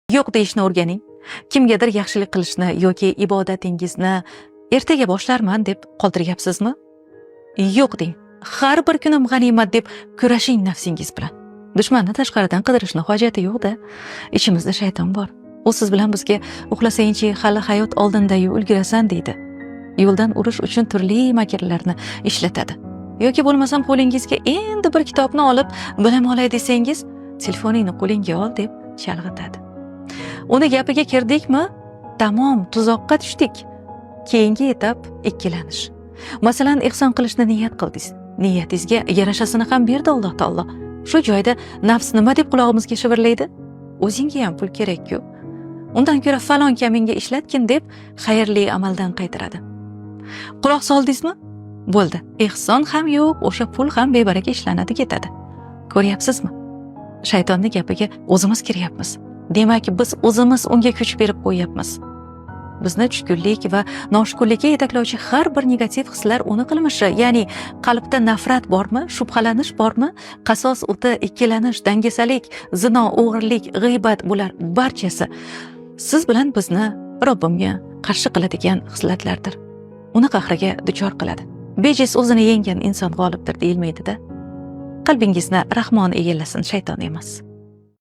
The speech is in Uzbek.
Yo'q deyishni o'rganing. Kimgadir yaxshilik qilishni yoki ibodatingizni ertaga boshlarman deb qoldiryapsizmi? Yo'q deng. Har bir kunim g'animat deb kurashing nafsingiz bilan. Dushmanni tashqaridan qidirishni hojati yo'q-da. Ichimizda shayton bor. U siz bilan bizga uxlasangchi, hali hayot oldinda-yu, ulgurasan deydi. Yo'ldan urish uchun turli makrlarni ishlatadi. Yoki bo'lmasam qo'lingizga endi bir kitobni olib bilim olay desangiz, telefoningni qo'lingga ol deb chalg'itadi. Uni gapiga kirdikmi, tamom, tuzoqqa tushdik. Keyingi etap ikkilanish. Masalan, ehson qilishni niyat qildingiz. Niyatingizga yarashasini ham berdi Alloh taolo. Shu joyda nafs nima deb qulog'imizga shivirlaydi? O'zingga ham pul kerak-ku. Undan ko'ra falon kaminga ishlatgin deb xayrli amaldan qaytaradi. Quloq soldingizmi? Bo'ldi. Ehson ham yo'q, o'sha pul ham bebaraka ishlanadi ketadi. Ko'ryapsizmi? Shaytonni gapiga o'zimiz kiryapmiz. Demak, biz o'zimiz unga kuch berib qo'yyapmiz. Bizni tushkunlik va noshukurlikka yetaklovchi har bir negativ hislar uni qilmishi, ya'ni qalbda nafrat bormi, shubhalanish bormi, qasos o'ti, ikkilanish, dangasalik, zino, o'g'irlik, g'iybat, bular barchasi siz bilan bizni Robbimga qarshi qiladigan xislatlardir. Uni qahriga duchor qiladi. Bejiz o'zini yenggan inson g'olibdir deyilmaydi-da. Qalbingizni Rahmon egallasin, shayton emas.